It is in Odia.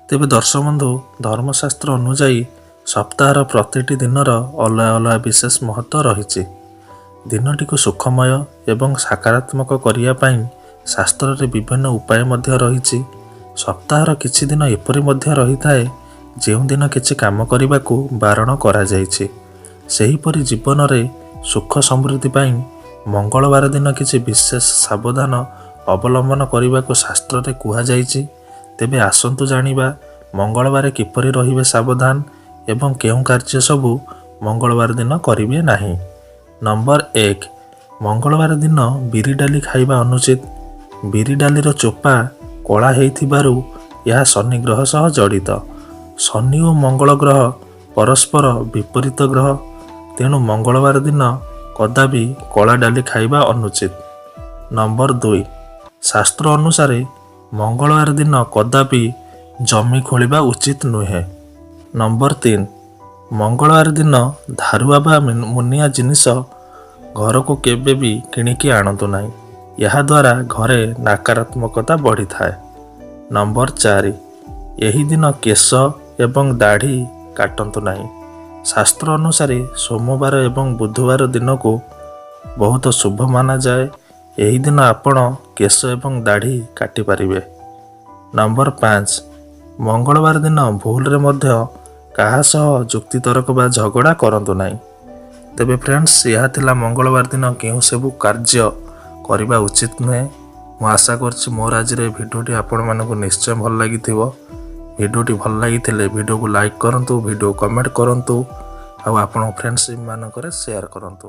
ତେବେ ଦର୍ଶକ ବନ୍ଧୁ, ଧର୍ମଶାସ୍ତ୍ର ଅନୁଯାୟୀ ସପ୍ତାହର ପ୍ରତିଟି ଦିନର ଅଲଗା ଅଲଗା ବିଶେଷ ମହତ୍ତ୍ୱ ରହିଛି। ଦିନଟିକୁ ସୁଖମୟ ଏବଂ ସକାରାତ୍ମକ କରିବା ପାଇଁ ଶାସ୍ତ୍ରରେ ବିଭିନ୍ନ ଉପାୟ ମଧ୍ୟ ରହିଛି। ସପ୍ତାହର କିଛି ଦିନ ଏପରି ମଧ୍ୟ ରହିଥାଏ, ଯେଉଁଦିନ କିଛି କାମ କରିବାକୁ ବାରଣ କରାଯାଇଛି। ସେହିପରି ଜୀବନରେ ସୁଖ ସମୃଦ୍ଧି ପାଇଁ ମଙ୍ଗଳବାର ଦିନ କିଛି ବିଶେଷ ସାବଧାନ ଅବଲମ୍ବନ କରିବାକୁ ଶାସ୍ତ୍ରରେ କୁହାଯାଇଛି। ତେବେ ଆସନ୍ତୁ ଜାଣିବା ମଙ୍ଗଳବାର କିପରି ରହିବେ ସାବଧାନ ଏବଂ କେଉଁ କାର୍ଯ୍ୟ ସବୁ ମଙ୍ଗଳବାର ଦିନ କରିବେ ନାହିଁ। ନମ୍ବର 1, ମଙ୍ଗଳବାର ଦିନ ବିରି ଡାଲି ଖାଇବା ଅନୁଚିତ। ବିରି ଡାଲିର ଚୋପା କଳା ହେଇଥିବାରୁ ଏହା ଶନି ଗ୍ରହ ସହ ଜଡ଼ିତ। ଶନି ଓ ମଙ୍ଗଳ ଗ୍ରହ ପରସ୍ପର ବିପରୀତ ଗ୍ରହ, ତେଣୁ ମଙ୍ଗଳବାର ଦିନ କଦାପି କଳା ଡାଲି ଖାଇବା ଅନୁଚିତ। ନମ୍ବର 2, ଶାସ୍ତ୍ର ଅନୁସାରେ ମଙ୍ଗଳବାର ଦିନ କଦାପି ଜମି ଖୋଳିବା ଉଚିତ ନୁହେଁ। ନମ୍ବର 3, ମଙ୍ଗଳବାର ଦିନ ଧାରୁଆ ବା ମୁନିଆ ଜିନିଷ ଘରକୁ କେବେ ବି କିଣିକି ଆଣନ୍ତୁ ନାହିଁ। ଏହାଦ୍ୱାରା ଘରେ ନକାରାତ୍ମକତା ବଢ଼ିଥାଏ। ନମ୍ବର 4, ଏହି ଦିନ କେଶ ଏବଂ ଦାଢ଼ି କାଟନ୍ତୁ ନାହିଁ। ଶାସ୍ତ୍ର ଅନୁସାରେ ସୋମବାର ଏବଂ ବୁଧବାର ଦିନକୁ ବହୁତ ଶୁଭ ମାନାଯାଏ। ଏହି ଦିନ ଆପଣ କେଶ ଏବଂ ଦାଢ଼ି କାଟିପାରିବେ। ନମ୍ବର 5, ମଙ୍ଗଳବାର ଦିନ ଭୁଲରେ ମଧ୍ୟ କାହା ସହ ଯୁକ୍ତିତର୍କ ବା ଝଗଡ଼ା କରନ୍ତୁ ନାହିଁ। ତେବେ ଫ୍ରେଣ୍ଡସ୍, ଏହା ଥିଲା ମଙ୍ଗଳବାର ଦିନ କେଉଁ ସବୁ କାର୍ଯ୍ୟ କରିବା ଉଚିତ ନୁହେଁ। ମୁଁ ଆଶା କରୁଛି ମୋର ଆଜିର ଏ ଭିଡ଼ିଓଟି ଆପଣମାନଙ୍କୁ ନିଶ୍ଚୟ ଭଲ ଲାଗିଥିବ। ଭିଡ଼ିଓଟି ଭଲ ଲାଗିଥିଲେ ଭିଡ଼ିଓକୁ ଲାଇକ୍ କରନ୍ତୁ, ଭିଡ଼ିଓ କମେଣ୍ଟ କରନ୍ତୁ ଆଉ ଆପଣଙ୍କ ଫ୍ରେଣ୍ଡସ୍ ମାନଙ୍କରେ ସେୟାର କରନ୍ତୁ।